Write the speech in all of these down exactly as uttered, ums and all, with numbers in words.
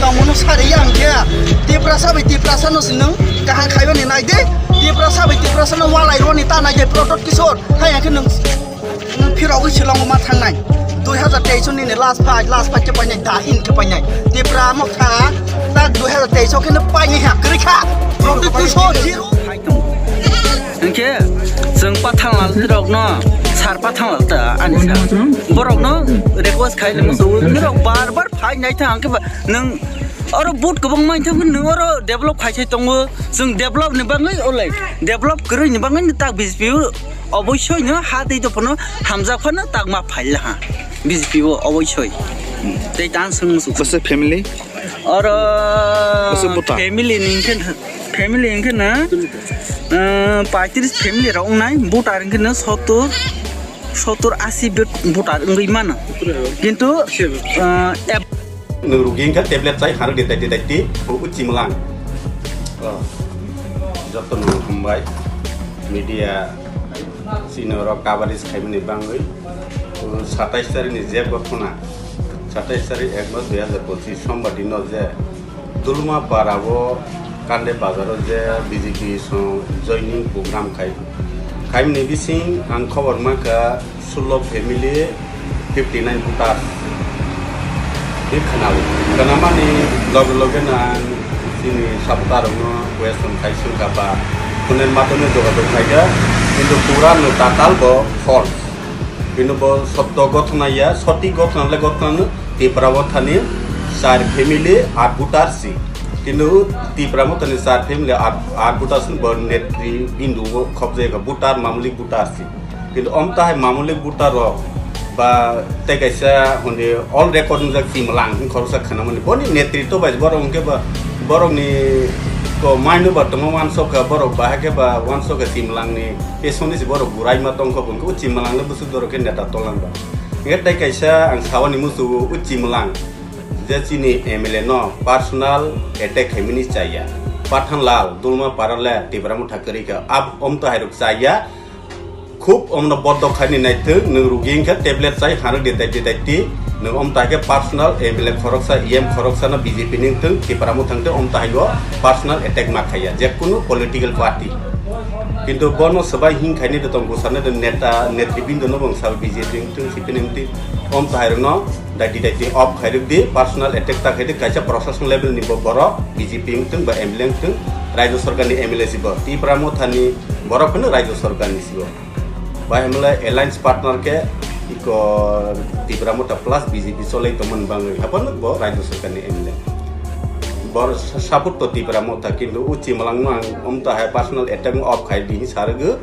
Omono sari yang khe Tiprasa bai Tiprasa no si nwng kaham khaibani nai de. Tiprasa bai Tiprasa no walai roni ta nai de Pradyot Kishore. Hai ang khe nwng, nwng phirogwi Shillong ma thangnai. Dui hazar teis nini last fight, last fight khe painai, da in khe painai. Tipra mo kha ta dui hazar teis khe no painai ha kwrwi kha. Pradyot Kishore zero. Hingke chwng Pathanglal rokno, sir Pathanglal ta ani sir. Borokno request khai lemo so, nirok bar bar phai nai thang khe ba nwng oro vote kwbang mai thang nwng oro develop khai sai tongo. Chwng develop ni bagwi olai, develop kwrwi ni bagwi tak B J P o oboisoi no ha tei dophano hamjak phano tak ma phai laha B J P o oboisoi. Tei tang swng musu. Bwswk family? Oro bwswk buta? Family ni hingke, family hingke na, eh, paitris family rok wngnai, buta hingke na sottur, sottur, asi bet buta wngwi mano. Kintu, eh, eb- Nwng rugi hingke tablet chai, harok di daiti daiti, buku chimlang. Oh, joto no hambai, media, sini oro coverage khaimani bangwi, oh, satais tarik ni je ghotona, satais tarik ek mas dui hazar pochis, sombar dino je, Dulma para o Kande bazar o je B J P song joining program khai, khaimni bising ang khobor mankha sullo family fifty nine voter. Bini khwnao, khwnamani loge loge no ang chini supporter rokno question khai swngkha ba phone ni madhyome jogajog khaikha, kintu pura no tatal bo false. Bini bo sotto gothona ya, soti gothona le gothona no Tipra Mothani char family aat voter si. Kintu Tipra Mothani char family aat, aat voter si bo netri bindu o khobjak voter, mamuli voter si. Kintu omtahai mamuli voter rok ba tei kaisa hwnwi all record wngjak Chimlang hwn khoroksa khwnamani. Boni netritw bai borok hwnkhe ba borokni ko maino ba tongma wansokha, borok bahai khe ba wansokha Chimlangni. Pesoni se borok gurai ma tongkha, bo wngkha o Chimlang le bwswk dorok khe neta tolangba. Hingkhe tei kaisa ang sawani muchungo o Chimlang je chini M L A no personal attack khaimani chaya. Pathan Lal Dulma para le Tipra Motha kwrwi kha. Ab-, omtahai rok chaya. Khub omno boddo khaini naithwk, nwng rugi hingkhe tablet chai hanrwk di daiti daiti. Nwng omtahai khe personal M L A khoroksa, E M khoroksa no B J P ni wngthwng, Tipra Motha wngthwng, omtahai o personal attack ma khaiya, jekunu political party. Kintu bono swbai hing khaini de tong, bwsano de neta, netribindo no bwng sal B J P wngthwng, C P M wngthwng, omtahai rokno daiti daiti off khairwk di, personal attack ta khaidi, kaisa proshasong level ni bo borok, B J P wngthwng ba M L A wngthwng, Rajya Sarkar ni M L A si bo, Tipra Motha ni borok phano Rajya Sarkar ni si bo. Bahai hwnle alliance partner khe iko Tipra Motha plus B J P cholai tongmani bangwi haphano bo Rajya Sarkar ni M L A. Bor sa-, support to Tipra Motha, kintu o Chimlang no ang omtahai personal attack no off khai di hinwi sarwgwi,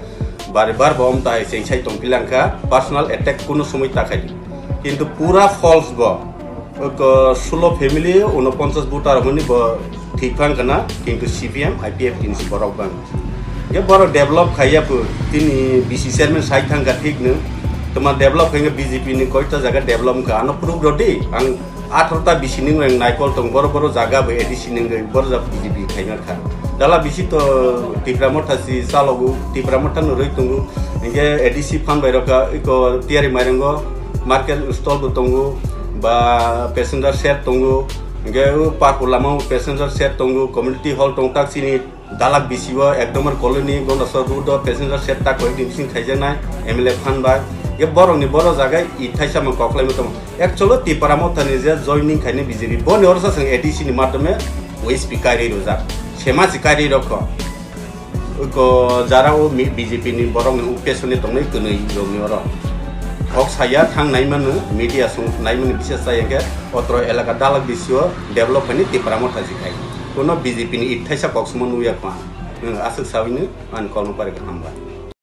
bari bar bo omtahai cheng sai tongpilangkha, personal attack kuno somoi ta khai di. Kintu pura false bo. Oko sulo family, unoponchas voter hwnwi bo thik phang kana, kintu C P M, I P F T ni si borok bang. Ye borok develop khaiya phu, tini B C chairman sai thang kha thik no. Toma develop khainga B J P ni koita jaga develop kha. Ano proof rodi, ang atharo ta B C ni wng naikol tong, boro boro jaga bo A D C ni wngwi boro jaga B J P khaima kha. Dala B C to Tipra Motha si chalogo, Tipra Motha no rwi tongo. Hingke A D C phan bai rok kha, iko tiyari mairango. Market stall bo tongo, ba passenger shed tongo, hingke o Parpor lama o passenger shed tongo, community hall tongo, tak chini dalak bisi o ek number colony Gondasora road o passenger shed tak koi din bising khaijaknai M L A phan bai. Hingke borok ni boro jaga i thaisa mang kok khlai ma tongo. Actually Tipra Motha ni je joining khaini B J P, boni oro sa chwng A D C ni madhyome O S P kairwi rwjak, sema si kairwi rokho. Uko jara o mi-, B J P ni borok ni upesoni tongnai kwnwi rok ni oro. Kok saya thang nai mano, media song nai mano, bises chaya khe otro elaka dalak bisio develop hani Tipra Motha si khai. Kono B J P ni ithaisa kok sumo nuya kma. Nwng aswk sawi no ani kok no pare kha, hambai.